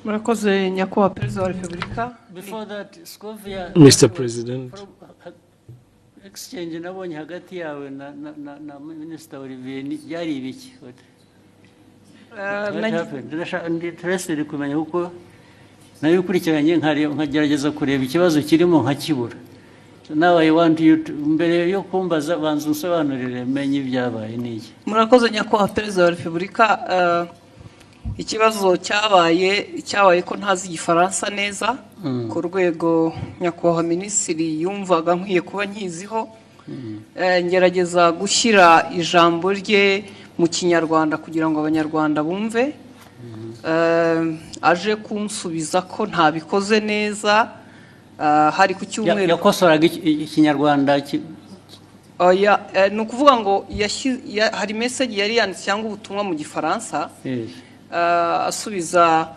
Murakoze, Nyakubahwa Perezida wa Repubulika. Before that, Scovia. Mr. President. Exchange nabonye hagati yawe na Minister Olivier byari ibiki? What happened? Ndi interested kumenya, kuko nayo ukurikiranye nkagerageza kureba ikibazo kirimo nkakibura. So now I want you to, mbere yo kumbaza, banza unsobanurire menye ibyabaye n'iki. Murakoze, Nyakubahwa Perezida wa Repubulika. Ikibazo cyabaye ko ntazi Igifaransa neza ku rwego Nyakubahwa Minisitiri yumvaga nkwiye kuba nkiziho. Ngerageza gushyira ijambo rye mu Kinyarwanda kugira ngo Abanyarwanda bumve. Aje kunsubiza ko ntabikoze neza, hari ku cyumweru. Yakosoraga Ikinyarwanda Oya, ni ukuvuga ngo hari message yari yanditse cyangwa ubutumwa mu Gifaransa. Asubiza,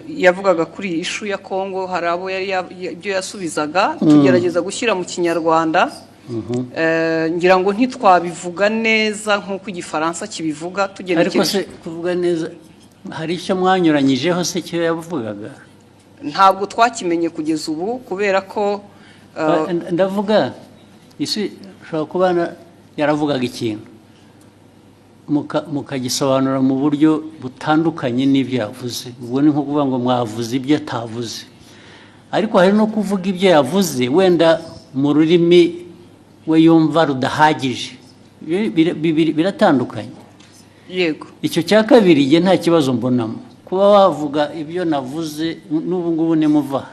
yavugaga kuri iyi issue ya Kongo, hari abo yari ibyo yasubizaga tugerageza gushyira mu Kinyarwanda. Ngira ngo ntitwabivuga neza nk'uko Igifaransa kibivuga Ariko tugenekereje. se kuvuga neza, hari icyo mwanyuranyijeho se cyo yavugaga? Ntabwo twakimenye kugeza ubu kubera ko Ndavuga isi ushobora kuba yaravugaga ikintu mukagisobanura mu buryo butandukanye n'ibyo yavuze. Ubwo ni nko kuvuga ngo mwavuze ibyo atavuze, ariko hari no kuvuga ibyo yavuze wenda mu rurimi we yumva rudahagije. Biratandukanye. Yego. Icyo cya kabiri njye nta kibazo mbonamo. Kuba wavuga ibyo navuze n'ubu ngubu, nimuva aha,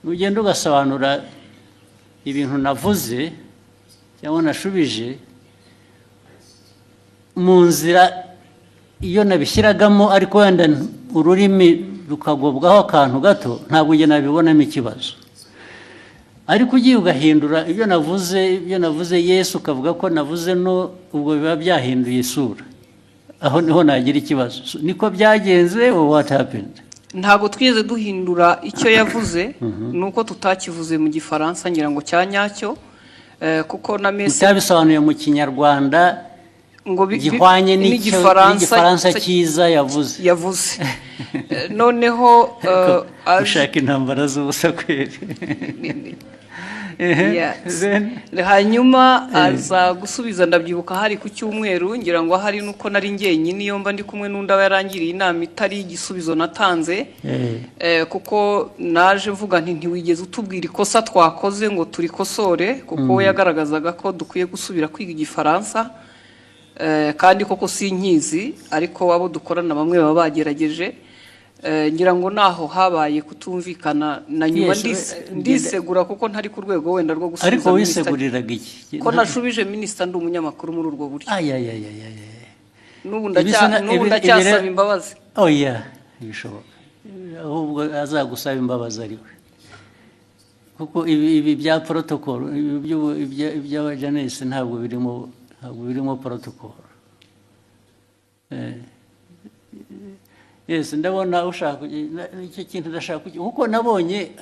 ugenda ugasobanura ibintu navuze cyangwa nashubije mu nzira iyo nabishyiragamo, ariko wenda ururimi rukagobwaho akantu gato, ntabwo njye nabibonamo ikibazo. Ariko ugiye ugahindura ibyo navuze yes, ukavuga ko navuze no, ubwo biba byahinduye isura. Aho niho nagira ikibazo. So, niko byagenze or what happened? Ntabwo twigeze duhindura icyo yavuze, ni uko tutakivuze mu Gifaransa ngira ngo cya nyacyo, kuko na message Utabisobanuye mu Kinyarwanda ngo gihwanye n'Igifaransa n'Igifaransa cyiza yavuze. Yavuze. Noneho Ushaka intambara z'ubusa kweri. Yes. Then? Hanyuma aza gusubiza, ndabyibuka hari ku cyumweru, ngira ngo ahari nuko nari njyenyine, iyo mba ndi kumwe n'undi aba yarangiriye inama itari igisubizo natanze. Kuko naje mvuga nti: "Ntiwigeze utubwira ikosa twakoze ngo turikosore," kuko we yagaragazaga ko dukwiye gusubira kwiga Igifaransa. Kandi koko sinkizi, ariko abo dukorana bamwe baba bagerageje. Ngira ngo naho habaye kutumvikana na nyuma. Yes, ndisegura kuko ntari ku rwego wenda rwo gusubiza Ariko minisita. wiseguriraga iki? Ko nashubije minisita ndi umunyamakuru muri urwo buryo. Ayayayayaya. N'ubu Ibi n'ubu ibi ndacyasaba imbabazi. Oya, ntibishoboka. Ahubwo azagusaba imbabazi ari we, kuko ibi bya protocol, ibi iby'abajournaliste ntabwo birimo protocol. Yes, ndabona ushaka icyo kintu ndashaka kuko nabonye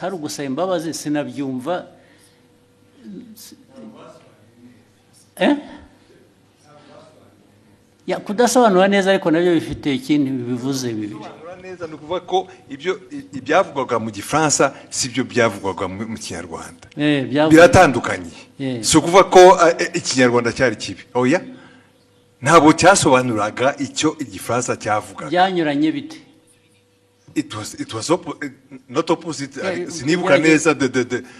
hari ugusaba imbabazi, sinabyumva. Eh? Ya, kudasobanura neza ariko nabyo bifite ikindi bivuze bibiri. Gusobanura neza ni ukuvuga ko ibyo ibyavugwaga mu Gifaransa si byo byavugwaga mu Kinyarwanda. Biratandukanye. Si ukuvuga ko Ikinyarwanda cyari kibi, oya, ntabwo cyasobanuraga icyo Igifaransa cyavugaga. Byanyuranye bite? It was not opposite. Sinibuka neza de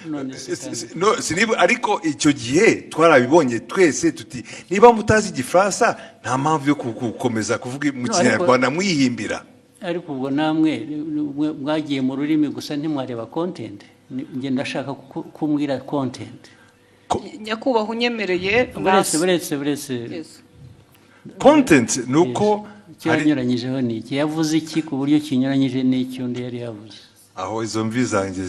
None se kandi. No, sinibuka, ariko icyo gihe twarabibonye twese tuti: "Niba mutazi Igifaransa, nta mpamvu yo gukomeza kuvuga mu No, Kinyarwanda mwihimbira." Ariko ubwo namwe mwagiye mu rurimi gusa, ntimwareba content. Njye ndashaka kumbwira content. Nyakubahwa, unyemereye Buretse, buretse, buretse. Yes. Content ni uko Icyo hari yanyuranyijeho ni iki? Yavuze iki ku buryo kinyuranyije n'icyo undi yari yavuze? Aho izo mvi zanjye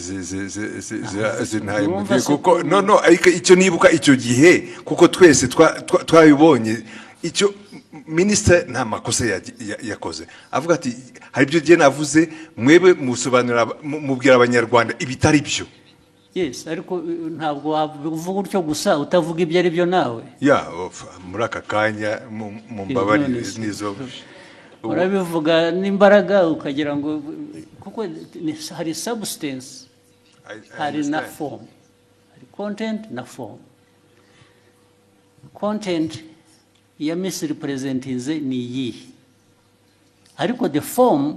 zintaye mu Urumva gihe se kuko no, ariko icyo nibuka icyo gihe, kuko twese twabibonye, icyo minisitiri nta makosa yakoze, avuga ati: "Hari ibyo gihe navuze, mwebwe musobanurira mubwira Abanyarwanda ibitari byo." Yes, ariko ntabwo wavuga utyo gusa utavuga ibyo ari byo nawe. Ya, muri aka kanya mu mbabarire. None se- Nizo. Urabivuga n'imbaraga ukagira ngo kuko hari substance, I hari na understand. form, hari content na form. Content ya misrepresentinze ni iyihe? Ariko the form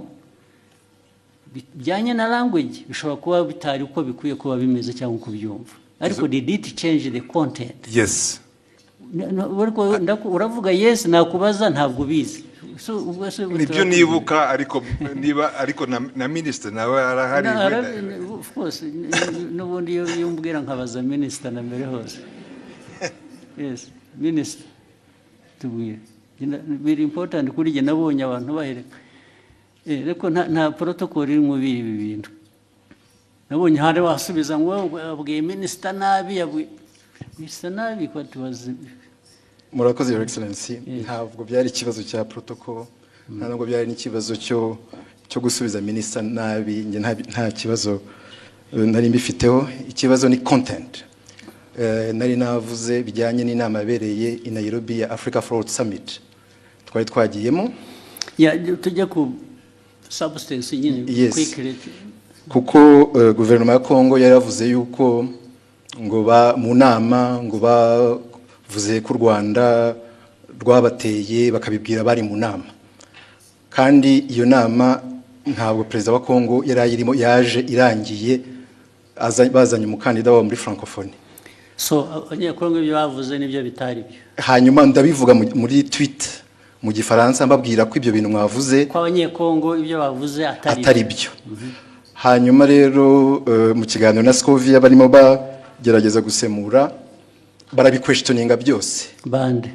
bijyanye na language bishobora kuba bitari uko bikwiye kuba bimeze cyangwa uko ubyumva, ariko did it change the content? Yes. Ariko uravuga yes, nakubaza ntabwo ubizi. So, ubwo se Nibyo nibuka, ariko niba ariko na minisitiri nawe arahari. Of course, n'ubundi iyo umbwira nkabaza minisita na mbere hose. Yes, minisita, tubwire. Biri important kuri jye. Nabonye abantu bahereka. Ariko nta protocol iri muri ibi bintu. Nabonye hari wasubiza ngo abwiye minisita nabi, yabwiye minisita nabi ko tubazi. Murakoze, Your Excellency. Yes. Ntabwo byari ikibazo cya protocol, nta nubwo byari n'ikibazo cyo gusubiza minisita nabi. Njye nta kibazo nari mbifiteho. Ikibazo ni content. Nari navuze bijyanye n'inama yabereye i Nairobi ya Africa Forward Summit twari twagiyemo. Ya, tujya ku substance nyine. Yes. Quickly. Kuko guverinoma ya Kongo yari yavuze yuko ngo ba mu nama ngo bavuze ko u Rwanda rwabateye, bakabibwira bari mu nama, kandi iyo nama ntabwo perezida wa Kongo yari ayirimo, yaje irangiye, bazanye umukandida wabo muri Francophonie. So Abanyekongo ibyo bavuze nibyo bitari byo? Hanyuma ndabivuga muri tweet mu Gifaransa, mbabwira ko ibyo bintu mwavuze ko Abanyekongo ibyo bavuze atari atari byo. Hanyuma rero mu kiganiro na Scovia barimo bagerageza gusemura, barabiquestioninga byose. Bande?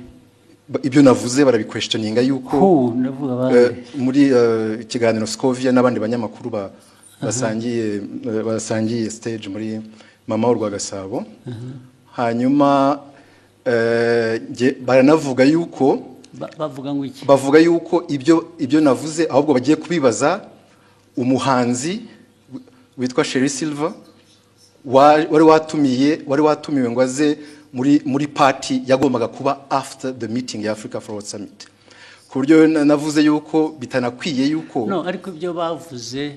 Ibyo navuze barabiquestioninga yuko Who? Ndavuga bande? Muri ikiganiro Scovia n'abandi banyamakuru basangiye stage muri Mama Urwagasabo. Hanyuma baranavuga yuko Bavuga ngo iki? Bavuga yuko ibyo navuze ahubwo bagiye kubibaza umuhanzi witwa Sherrie Silver wari watumiwe ngo aze muri party yagombaga kuba after the meeting ya Africa Forward Summit, ku buryo navuze yuko bitanakwiye yuko No, ariko ibyo bavuze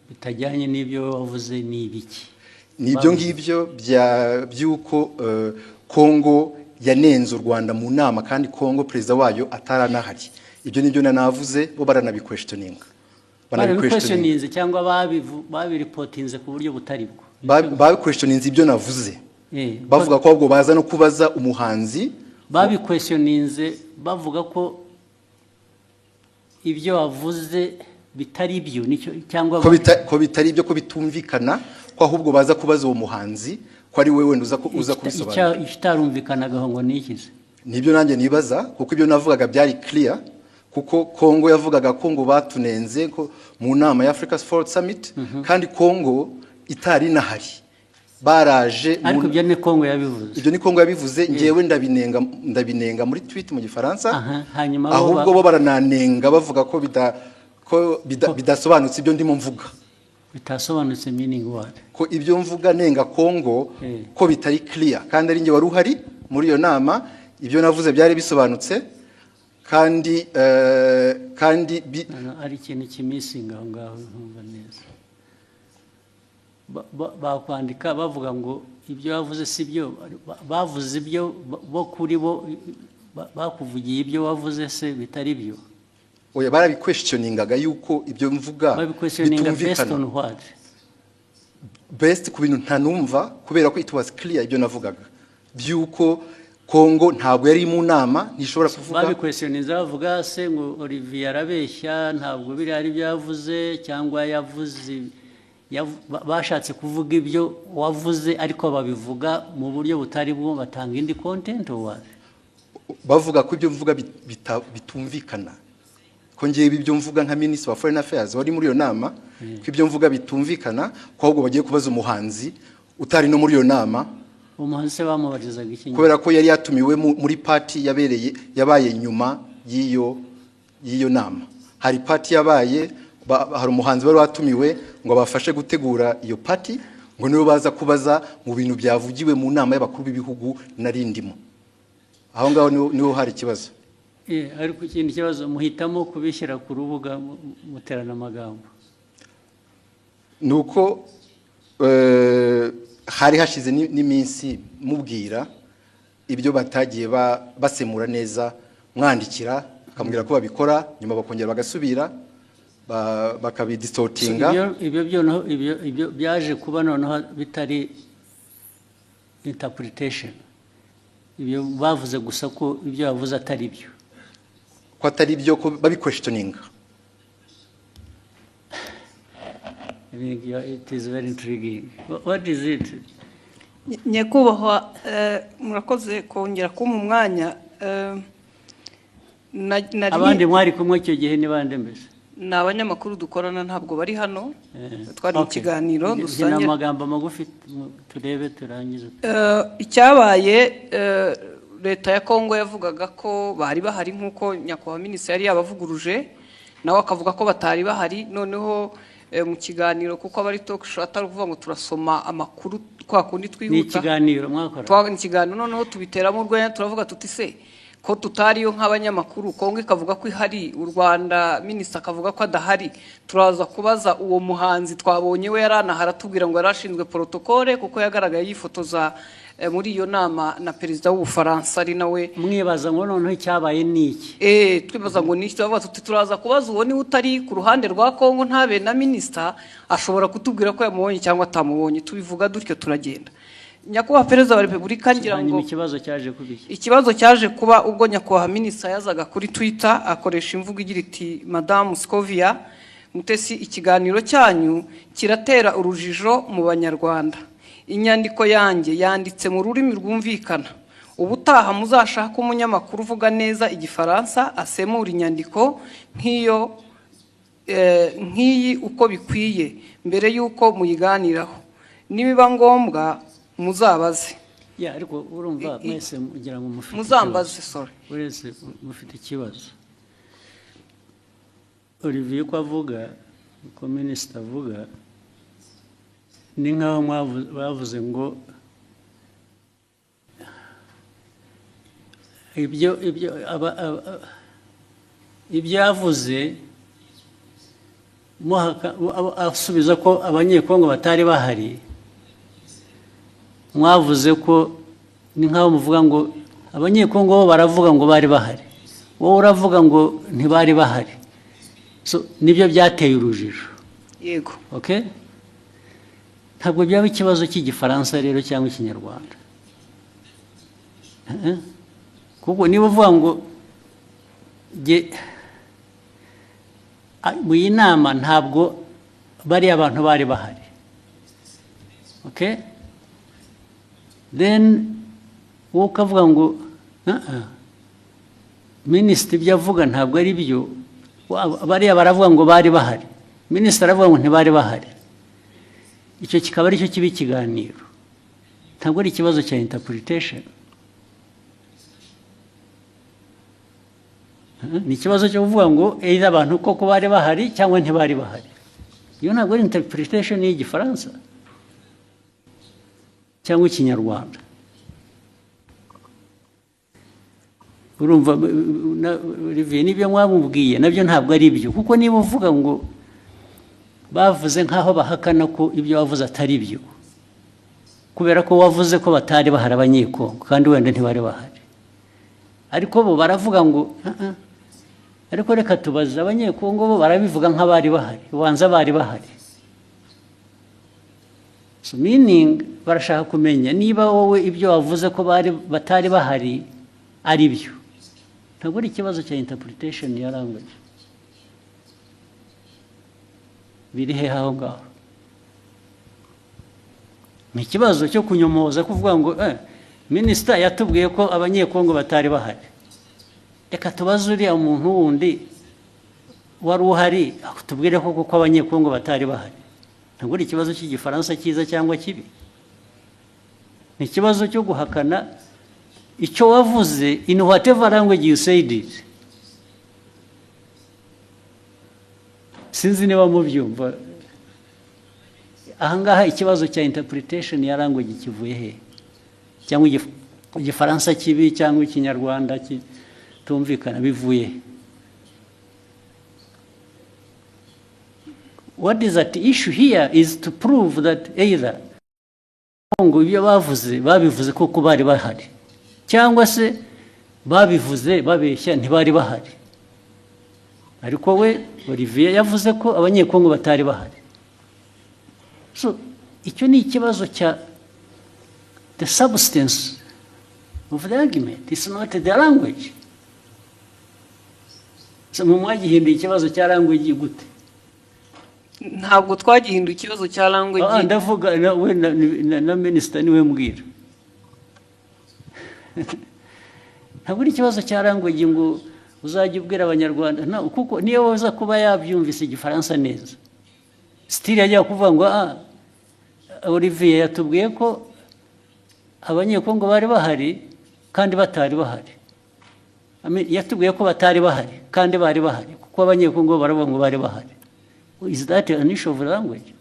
bitajyanye n'ibyo bavuze ni ibiki? Ni ibyo ngibyo by'uko Kongo yanenze u Rwanda mu nama, kandi Kongo perezida wayo ataranahari. Ibyo nibyo nanavuze, bo baranabiquestioninga. Barabiquestioninze cyangwa babireportinze ku buryo butari bwo? Babiquestioninze ibyo navuze, bavuga ko ahubwo baza no kubaza umuhanzi. Babiquestioninze bavuga ko ibyo wavuze bitari byo, nicyo cyangwa? Ko bitari ibyo, ko bitumvikana, ko ahubwo baza kubaza uwo muhanzi, ko ari we wenda uza kubisobanura. Ikitarumvikanagaho ngo ni iki se? Nibyo nanjye nibaza, kuko ibyo navugaga byari clear, kuko Kongo yavugaga ko ngo batunenze ko mu nama ya Africa Forward Summit, kandi Kongo itari inahari, baraje Ariko ibyo ni Kongo yabivuze? Ibyo ni Kongo yabivuze, ngewe ndabinenga muri tweet mu Gifaransa. Aha, hanyuma bo Ahubwo bo barananenga, bavuga ko bidasobanutse ibyo ndimo mvuga. Bitasobanutse meaning what? Ko ibyo mvuga nenga Kongo ko bitari clear, kandi ari njye wari uhari muri iyo nama. Ibyo navuze byari bisobanutse, kandi No, ari ikintu kimissinga aho ngaho ntumva neza. Bakwandika bavuga ngo ibyo bavuze si byo, bavuze ibyo bo kuri bo bakuvugiye ibyo wavuze se bitari byo? Oya, barabiquestioningaga yuko ibyo mvuga Babiquestioninga based bitumvikana. on what? Based ku bintu ntanumva, kubera ko it was clear ibyo navugaga by'uko Kongo ntabwo yari mu nama, ntishobora kuvuga. Babiquestioninze bavuga se ngo Olivier arabeshya, ntabwo biriya ari byo yavuze, cyangwa yavuze bashatse kuvuga ibyo wavuze ariko babivuga mu buryo butari bwo, batanga indi content, or what? Bavuga ko ibyo mvuga bitumvikana, ko ngewe ibyo mvuga nka minisitiri wa foreign affairs wari muri iyo nama, ko ibyo mvuga bitumvikana, ko ahubwo bagiye kubaza umuhanzi utari no muri iyo nama. Umuhanzi se bamubarizaga iki? Kubera ko yari yatumiwe muri party yabaye nyuma y'iyo nama. Hari party yabaye, hari umuhanzi wari watumiwe ngo abafashe gutegura iyo party, ngo nibo baza kubaza mu bintu byavugiwe mu nama y'abakuru b'ibihugu nari ndimo. Aho ngaho niho hari ikibazo. Ariko ikindi kibazo, muhitamo kubishyira ku rubuga muterana amagambo. Ni uko hari hashize n'iminsi mubwira ibyo batagiye basemura neza, mwandikira akamubwira ko babikora, nyuma bakongera bagasubira bakabidistortinga. Ibyo byo ibyo byaje kuba noneho bitari interpretation. Ibyo bavuze gusa ko ibyo bavuze atari byo. Ko atari byo, ko babiquestioninga. I think it is very intriguing. What is it? Nyakubahwa, murakoze kongera kumpa umwanya. Abandi mwari kumwe icyo gihe ni bande mbese? Ni abanyamakuru dukorana, ntabwo bari hano. Twari mu kiganiro Ni dusangira. Amagambo magufi, turebe turangize. Icyabaye, leta ya Kongo yavugaga ko bari bahari, nk'uko nyakubahwa minisitiri yari yabavuguruje, nawe akavuga ko batari bahari. Noneho mu kiganiro, kuko aba ari talk show, atari ukuvuga ngo turasoma amakuru kwa kundi Ni twihuta. ikiganiro mwakora. Ni ikiganiro. Noneho tubiteramo urwenya, turavuga tuti: "Se ko tutariyo nk'abanyamakuru, Kongo ikavuga ko ihari, u Rwanda minisita akavuga ko adahari, turaza kubaza uwo muhanzi twabonye we yari anahari, atubwira ngo yari ashinzwe protocole, kuko yagaragaye yifotoza muri iyo nama na perezida w'Ubufaransa, ari nawe." Mwibaza ngo noneho icyabaye ni iki? Twibaza ngo ni iki, turavuga tuti: "Turaza kubaza uwo niwe utari ku ruhande rwa Kongo, ntabe na minisita, ashobora kutubwira ko yamubonye cyangwa atamubonye." Tubivuga dutyo, turagenda. Nyakubahwa Perezida wa Repubulika, ngira ngo Hanyuma ikibazo cyaje kuba iki? Ikibazo cyaje kuba ubwo nyakubahwa minisita yazaga kuri Twitter, akoresha imvugo igira iti: "Madamu Scovia Mutesi, ikiganiro cyanyu kiratera urujijo mu Banyarwanda. Inyandiko yanjye yanditse mu rurimi rwumvikana. Ubutaha muzashake umunyamakuru uvuga neza Igifaransa asemura inyandiko nk'iyo nk'iyi uko bikwiye mbere y'uko muyiganiraho. Nibiba ngombwa muzabaze." Ya, ariko urumva mwese mugira ngo mufite Muzambaze. ikibazo. Sorry. Uretse mufite ikibazo. Olivier uko avuga, uko minisita avuga, ni nk'aho bavuze ngo ibyo yavuze asubiza ko Abanyekongo batari bahari, mwavuze ko ni nk'aho muvuga ngo Abanyekongo bo baravuga ngo bari bahari, wowe uravuga ngo ntibari bahari. So, nibyo byateye urujijo. Yego. Okay, ntabwo byaba ikibazo cy'Igifaransa rero cyangwa Ikinyarwanda. Kuko niba uvuga ngo mu iyi nama ntabwo bariya abantu bari bahari, okay, then wowe ukavuga ngo "Ah, ah, minisitiri ibyo avuga ntabwo ari byo. Bariya baravuga ngo bari bahari, minisitiri aravuga ngo ntibari bahari." Icyo kikaba aricyo kiba ikiganiro, ntabwo ari ikibazo cya interpretation. Ni ikibazo cyo kuvuga ngo either abantu koko bari bahari cyangwa ntibari bahari. Iyo ntabwo ari interpretation y'Igifaransa cyangwa Ikinyarwanda. Urumva Olivier, n'ibyo mwamubwiye nabyo ntabwo ari byo, kuko niba uvuga ngo bavuze nk'aho bahakana ko ibyo wavuze atari byo, kubera ko wavuze ko batari bahari Abanyekongo, kandi wenda ntibari bahari, ariko bo baravuga ngo "Ah, ah." Ariko reka tubaze Abanyekongo, bo barabivuga nk'abari bahari, ubanza bari bahari. So meaning barashaka kumenya niba wowe ibyo wavuze ko bari batari bahari ari byo. Ntabwo ari ikibazo cya interpretation ya language. Biri hehe aho ngaho? Ni ikibazo cyo kunyomoza, kuvuga ngo minisita yatubwiye ko Abanyekongo batari bahari, reka tubaze uriya muntu wundi wari uhari tubwire ko kuko Abanyekongo batari bahari. Ntabwo ari ikibazo cy'Igifaransa cyiza cyangwa kibi, ni ikibazo cyo guhakana icyo wavuze in whatever language you said it. Sinzi niba mubyumva. Ahangaha ikibazo cya interpretation ya language kivuye he, cyangwa Igifaransa kibi cyangwa Ikinyarwanda Bitumvikana bivuye he? What is at issue here is to prove that either ngo ibyo bavuze babivuze kuko bari bahari, cyangwa se babivuze babeshya, ntibari bahari. Ariko we Olivier yavuze ko Abanyekongo batari bahari. So icyo ni ikibazo cya the substance of the argument, it's not the language. So mu mwagihinduye ikibazo cya language gute? Ntabwo twagihinduye ikibazo cya language. Ndavuga we na minisita niwe mbwira. Ntabwo ari ikibazo cya language ngo uzajya ubwira Abanyarwanda no, kuko niyo waza kuba yabyumvise Igifaransa neza, still yajya kuvuga ngo Olivier yatubwiye ko Abanyekongo bari bahari kandi batari bahari. I mean, yatubwiye ko batari bahari kandi bari bahari, kuko Abanyekongo baravuga ngo bari bahari. Is that an issue of language?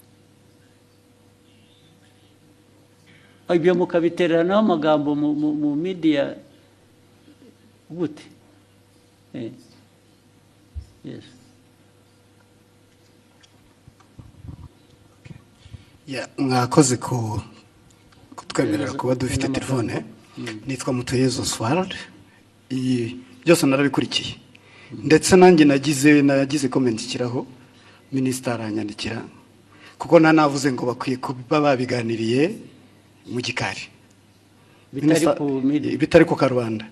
Ibyo mukabitereranaho amagambo mu media gute? Yes. Yeah, mwakoze ku kutwemerera kuba dufite telefone. Nitwa Mutuyezo Oswald. Iyi byose narabikurikiye, ndetse nanjye nagize comment ikiraho, minisita aranyandikira, kuko navuze ngo bakwiye kuba babiganiriye mu gikari bitari ku media. Bitari ku karubanda.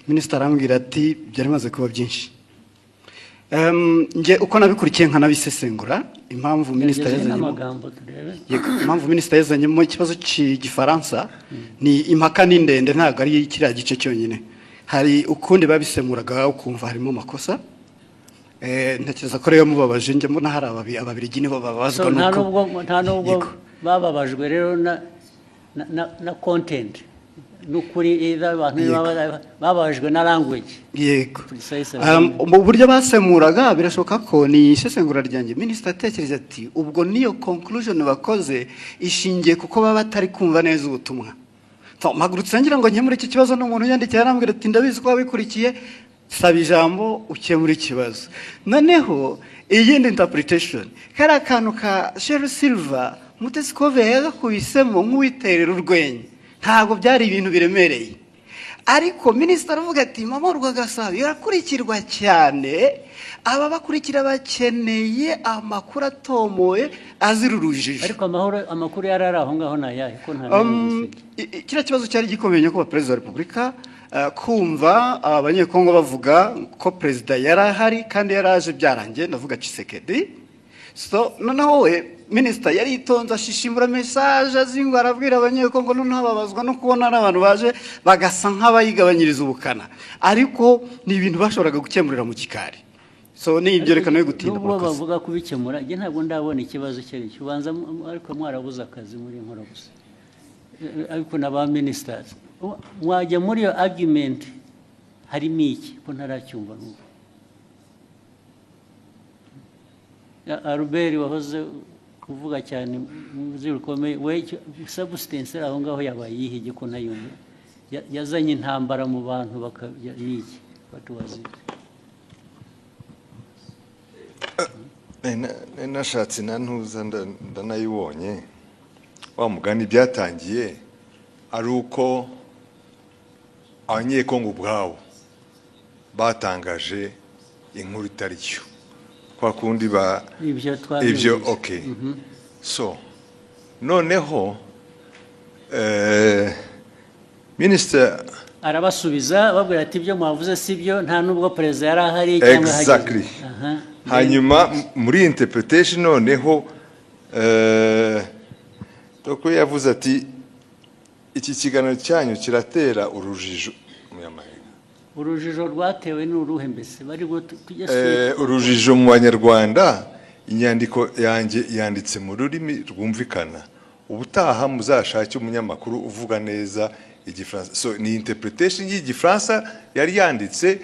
Minisita arambwira ati byari bimaze kuba byinshi. Njye uko nabikurikiye nkanabisesengura, impamvu minisita Gerageza yazanyemo n'amagambo turebe. Yego, impamvu minisita yazanyemo ikibazo cy'Igifaransa ni impaka, ni ndende, ntabwo ari kiriya gice cyonyine. Hari ukundi babisemuraga ukumva harimo amakosa. Ntekereza ko rero mubabaje, njye mbona hari Ababirigi nibo bababazwa So, nta nuko nubwo Yego. bababajwe rero na content n'ukuri, either abantu bababajwe na language. Yego. Precisely. Mu buryo basemuraga, birashoboka ko ni isesengura ryanjye, minisita atekereza ati ubwo niyo conclusion bakoze ishingiye kuko baba batari kumva neza ubutumwa. So, mpagurutse ngira ngo nkemure iki kibazo, n'umuntu yandikiye arambwira ati ndabizi ko wabikurikiye, saba ijambo ukemure ikibazo. Noneho iyindi interpretation, kariya kantu ka Sherrie Silver, Mutesi Scovia yagakubisemo nk'uwiterera urwenya, ntabwo byari ibintu biremereye. Ariko minisitiri aravuga ati Mama Urwagasabo irakurikirwa cyane, aba bakurikira bakeneye amakuru atomoye azira urujijo. Ariko amahoro, amakuru yari ari aho ngaho ni ayahe, ko nta numvise? Kiriya kibazo cyari gikomeye, nyakubahwa Perezida wa Repubulika, kumva Abanyekongo bavuga ko perezida yari ahari kandi yari aje byarangiye, ndavuga Tshisekedi. So noneho we minisita yari yitonze, ashishimura message azingwa, arabwira Abanyekongo, noneho babazwa no kubona n'abantu baje bagasa nk'abayigabanyiriza ubukana, ariko ni ibintu bashoboraga gukemurira mu gikari. So ni ibyo, reka nawe gutinda. Nubwo Murakoze. bavuga kubikemura, njye ntabwo ndabona ikibazo icyo ari cyo. Ubanza ariko mwarabuze akazi muri nkora gusa. Ariko na ba ministers mwajya muri iyo argument, harimo iki ko ntaracyumva n'ubu? Albert wahoze kuvuga cyane mu buzima rukomeye, we substance iri aho ngaho yabaye iyihe ko ntayumva? Yazanye intambara mu bantu ni iki? What was it? Nari nashatse na ntuza ndanayibonye. Wa mugani byatangiye ari uko Abanyekongo ubwabo batangaje inkuru itari yo, kwa kundi ba Ibyo ibyo twabyumvise. Okay, so noneho minisita arabasubiza, babwira ati ibyo mwavuze si byo, nta nubwo perezida yari ahari cyangwa ahageze. Exactly. Hanyuma muri interpretation noneho doko yavuze ati iki kiganiro cyanyu kiratera urujijo Umunyamahanga. Urujijo rwatewe n'uruhe mbese bari ngo tujye Urujijo mu Banyarwanda, inyandiko yanjye yanditse mu rurimi rwumvikana, ubutaha muzashake umunyamakuru uvuga neza Igifaransa. So ni interpretation y'Igifaransa yari yanditse,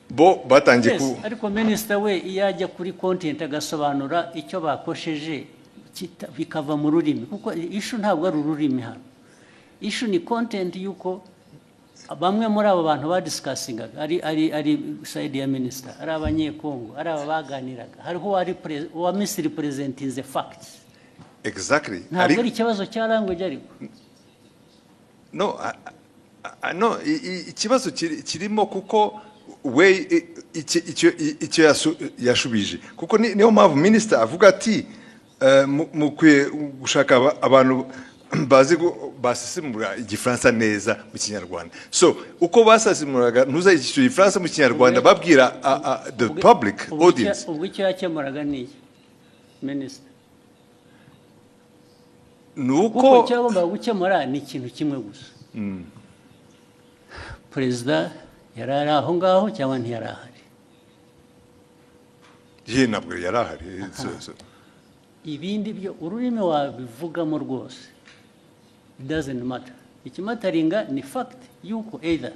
bo batangiye Yes, ku ariko minisita we iyo ajya kuri content agasobanura icyo bakosheje, bikava mu rurimi, kuko issue ntabwo ari ururimi hano, issue ni content y'uko Bamwe muri abo bantu badiscussingaga, ari side ya minisita, ari Abanyekongo, ari aba baganiraga, hariho uwari uwa misrepresentinze fact. Ntabwo ari ikibazo cya language, ariko. No, no, ikibazo kirimo kuko we icyo yashubije, kuko niyo mpamvu minisita avuga ati mukwiye gushaka abantu bazi basesemura Igifaransa neza mu Kinyarwanda. So uko basesemuraga ntuza icyo Gifaransa mu Kinyarwanda, babwira the public audience. Ubwo icyo yakemuraga ni iki, minisita? Ni Kuko uko icyo yagombaga gukemura ni ikintu kimwe gusa: perezida yari ari aho ngaho cyangwa ntiyari ahari? Ye, ntabwo yari ahari. So. Ibindi byo, ururimi wabivugamo rwose, it doesn't matter. Ikimatteringa ni fact yuko either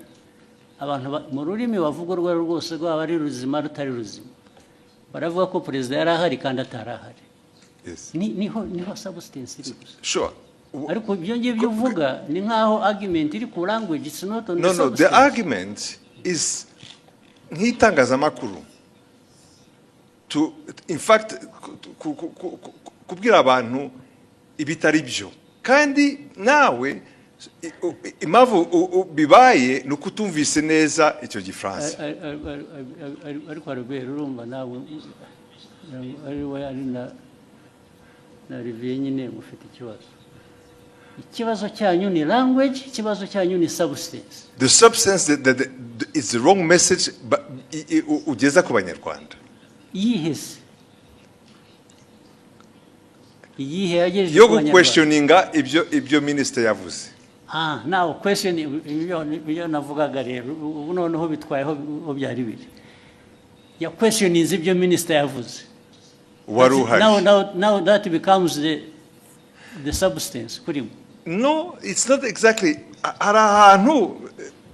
abantu mu rurimi bavuga urwo ari rwo rwose, rwaba ari ruzima, rutari ruzima, baravuga ko perezida yari ahari kandi atari ahari. Niho substance iri gusa. Ariko ibyo ngibyo uvuga ni nk'aho argument iri ku language. It's not on No, the no, the substance. argument is nk'itangazamakuru to, in fact, kubwira abantu ibitari byo, kandi nawe impamvu bibaye ni uko utumvise neza icyo Gifaransa. Ariko Albert, urumva nawe ari we, ari na Olivier nyine, mufite ikibazo. Ikibazo cyanyu ni language, ikibazo cyanyu ni substance. The substance that is the wrong message, but ugeza ku Banyarwanda. Iyihe se? Iyihe yagejeje Yo ku Banyarwanda? Guquestioninga ibyo minisitiri yavuze. Ah, now question, ibyo navugaga rero ubu noneho bitwayeho aho byari biri. Ya questioning ibyo minisitiri yavuze. Wari uhari. Now that becomes the substance kuri mwe. No, it's not exactly. Hari ahantu,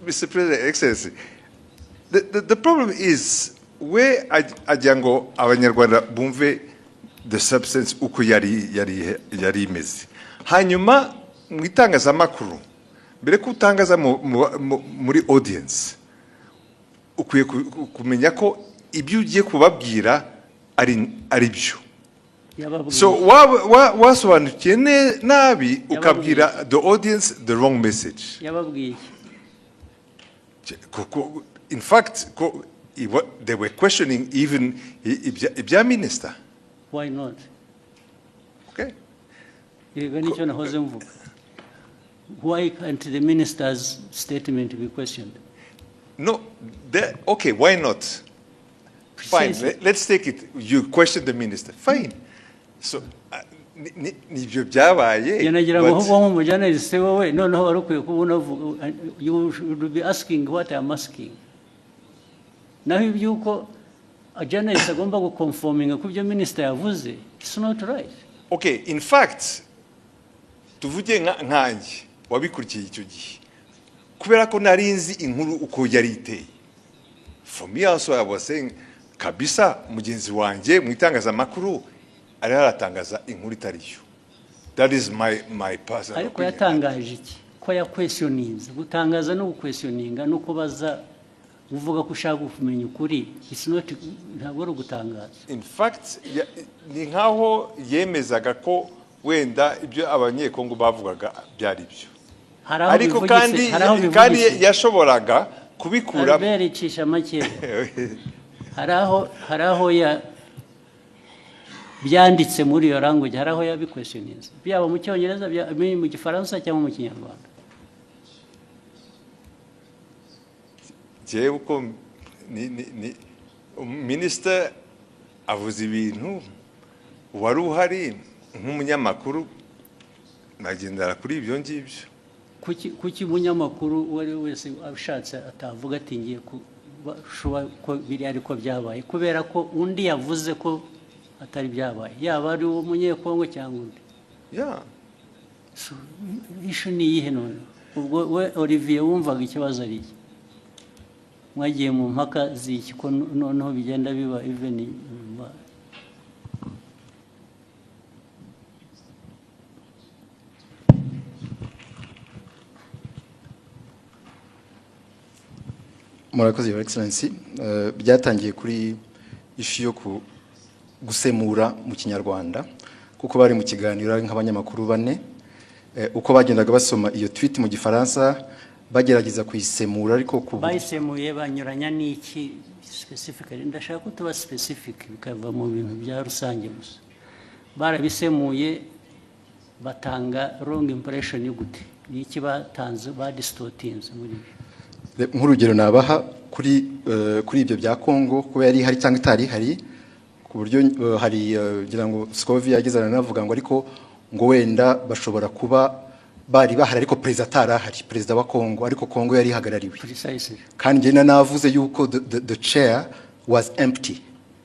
Mr. President, Excellency, the problem is we agira ngo Abanyarwanda bumve the substance uko yari imeze. Hanyuma mu itangazamakuru, mbere ko utangaza muri audience, ukwiye kumenya ko ibyo ugiye kubabwira ari byo. Yababwiye. So wasobanukiye nabi, ukabwira the audience the wrong message. Yababwiye iki? Kuko in fact they were questioning even ibya minister. Why not? Okay. Yego, nicyo nahoze mvuga. Why can't the minister's statement be questioned? No, okay, why not? Fine. Precisely. Let's take it you question the minister, fine. So nibyo byabaye. Njye nagira ngo ahubwo nk'umujournalist, wowe noneho wari ukwiye kuba unavuga, you should be asking what I am asking. Naho iby'uko a journalist agomba guconforminga ku byo minister yavuze, it's not right. Okay, in fact, tuvuge nkanjye wabikurikiye icyo gihe, kubera ko nari nzi inkuru uko yari iteye, for me also I was saying kabisa mugenzi wanjye mu itangazamakuru ariho aratangaza inkuru itari yo. That is my personal Ariko opinion. yatangaje iki? Ko yaquestioninze. Gutangaza no guquestioninga no kubaza uvuga ko ushaka kumenya ukuri, it's not, ntabwo ari ugutangaza. In fact, ni nkaho yemezaga ko wenda ibyo Abanyekongo bavugaga byari byo. Hari aho Ariko bivugitse, kandi hari aho kandi bivugitse. yashoboraga kubikura. Albert, icisha make. Hari aho ya byanditse muri iyo language, hari aho yabiquestioninze, byaba mu Cyongereza, byaba mu Gifaransa cyangwa mu Kinyarwanda? Jewe uko ni minisita avuze ibintu, wari uhari nk'umunyamakuru, nagendera kuri ibyo ngibyo. Kuki umunyamakuru uwo ari we wese ashatse atavuga ati ngiye kuba ko biri ariko byabaye, kubera ko undi yavuze ko atari byabaye, yaba ari uwo Munyekongo cyangwa undi? So, issue ni iyihe none? Ubwo we Olivier wumvaga ikibazo ari iki? Mwagiye mu mpaka z'iki, ko noneho bigenda biba even nyuma? Murakoze, Your Excellency. Byatangiye kuri issue yo gusemura mu Kinyarwanda, kuko bari mu kiganiro ari nk'abanyamakuru bane. Uko bagendaga basoma iyo tweet mu Gifaransa, bagerageza kuyisemura, ariko ku Bayisemuye banyuranya n'iki specifically? Ndashaka ko tuba specific, bikava mu bintu bya rusange gusa. Barabisemuye batanga wrong impression gute? Ni iki batanze badistortinze muri byo? Nk'urugero nabaha kuri ibyo bya Congo, kuba yari ihari cyangwa itari ihari, ku buryo hari ngira ngo Scovia yageze aranavuga ngo ariko ngo wenda bashobora kuba bari bahari ariko perezida atari ahari, perezida wa Congo, ariko Congo yari ihagarariwe. Precisely. Kandi njye navuze yuko the chair was empty,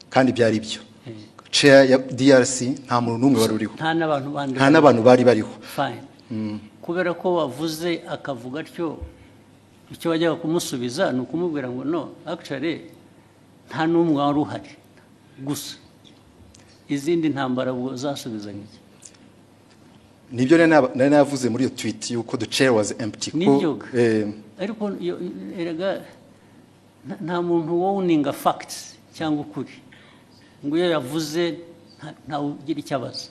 kandi byari byo. Chair ya DRC nta muntu n'umwe wari uriho. Nta n'abantu bandi? Nta n'abantu bari bariho. Fine. Kubera ko wavuze akavuga atyo, icyo wajyaga kumusubiza ni ukumubwira ngo no, actually nta n'umwe wari uhari gusa. Izindi ntambara ubwo zasubizaga iki? Nibyo nari navuze muri iyo tweet yuko the chair was empty ko Nibyo. Ariko erega nta muntu wowninga facts cyangwa ukuri ngo iyo yavuze ntawe ugira icyo abaza.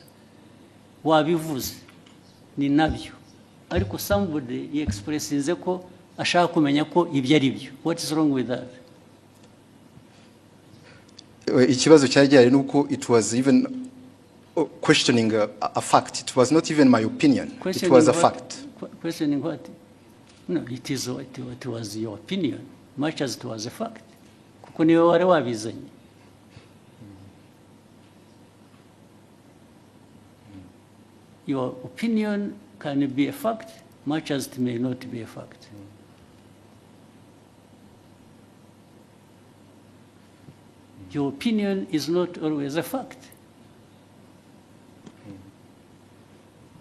Wabivuze, ni nabyo, ariko somebody yexpressinze ko ashaka kumenya ko ibyo ari byo. What is wrong with that? Ikibazo cyari gihari ni uko it was even questioning a fact. It was not even my opinion, it Questioning was a what? fact. Questioning what? No, it is what, it was your opinion much as it was a fact, kuko niwe wari wabizanye. Your opinion can be a fact much as it may not be a fact. Your opinion is not always a fact.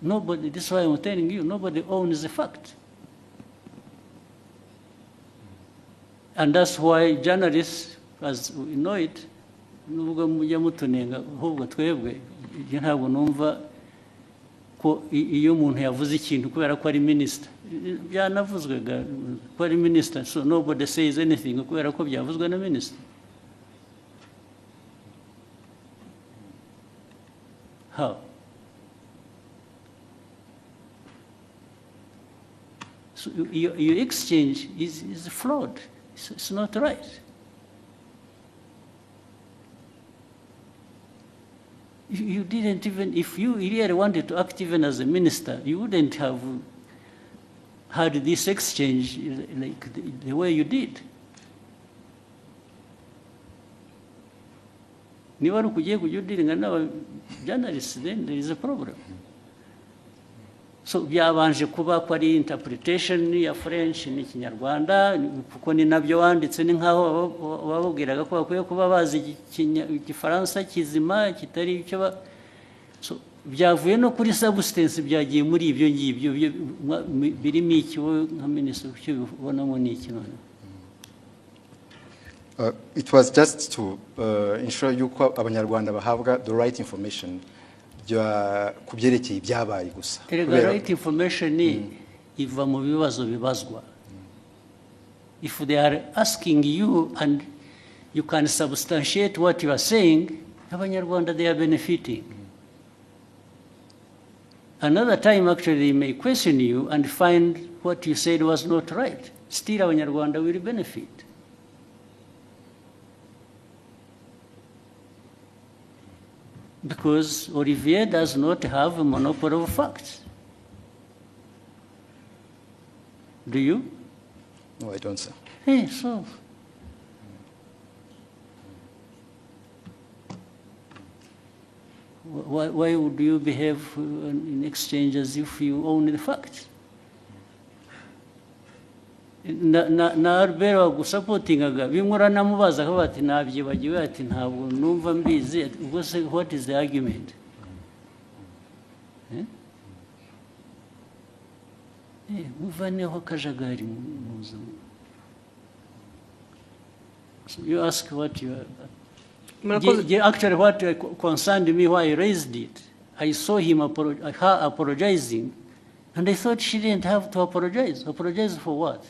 Nobody, this is why I'm telling you, nobody owns the fact. And that's why journalists, as we know it, nubwo mujya mutunenga, ahubwo twebwe, ibyo ntabwo numva ko iyo umuntu yavuze ikintu kubera ko ari minisita, byanavuzwe ko ari minisita, so nobody says anything kubera ko byavuzwe na minisita. How? So your exchange is flawed. It's not right. You didn't even, if you really wanted to act even as a minister, you wouldn't have had this exchange like the way you did. Niba ari ukugiye kujya udealinga n'aba journalists, then there is a problem. So byabanje kuba ko ari interpretation ya French n'Ikinyarwanda, kuko ni nabyo wanditse, ni nkaho bababwiraga ko bakwiye kuba bazi Igifaransa kizima kitari icyo ba. So byavuye no kuri substance, byagiye muri ibyo ngibyo birimo iki? Wowe nka minisitiri, icyo ubonamo ni iki noneho? It was just to ensure yuko Abanyarwanda bahabwa the right information ku byerekeye ibyabaye gusa. Erega right information iva mu bibazo bibazwa. If they are asking you and you can substantiate what you are saying, Abanyarwanda, they are benefiting. Another time, actually, they may question you and find what you said was not right. Still, Abanyarwanda will benefit. Because Olivier does not have a monopoly of facts. Do you? No, I don't, sir. Hey, so. Why would you behave in exchange as if you own the facts? Na Albert wagusupportingaga, bimwe uranamubaza akavuga ati nabyibagiwe, ati ntabwo numva mbizi. Ubwo se what is the argument? Eh? Muvaneho akajagari mu buzima. So you ask what you are. Murakoze. Actually, what concerned me, why I raised it, I saw her apologizing, and I thought she didn't have to apologize. Apologize for what?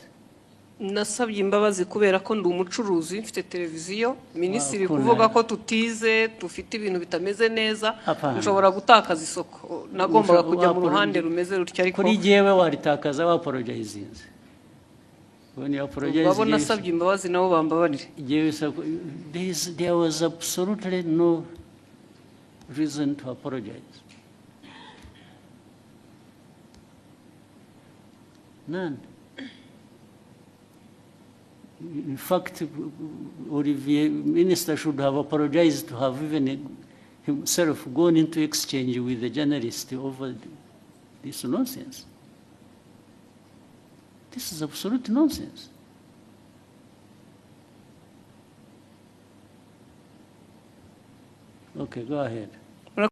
Nasabye imbabazi kubera ko ndi umucuruzi, mfite televiziyo. Minisitiri Wakunda. kuvuga ko tutize, dufite ibintu bitameze neza, Hapana. nshobora gutakaza isoko. Nagombaga kujya mu ruhande rumeze rutyo, ariko Kuri jyewe waritakaza wapologizinze. When you apologize, babo nasabye imbabazi nabo bambabarire. Jyewe there was absolutely no reason to apologize. None. In fact, Olivier, minister should have apologized to have even himself gone into exchange with the journalist over this nonsense. This is absolute nonsense. Okay, go ahead.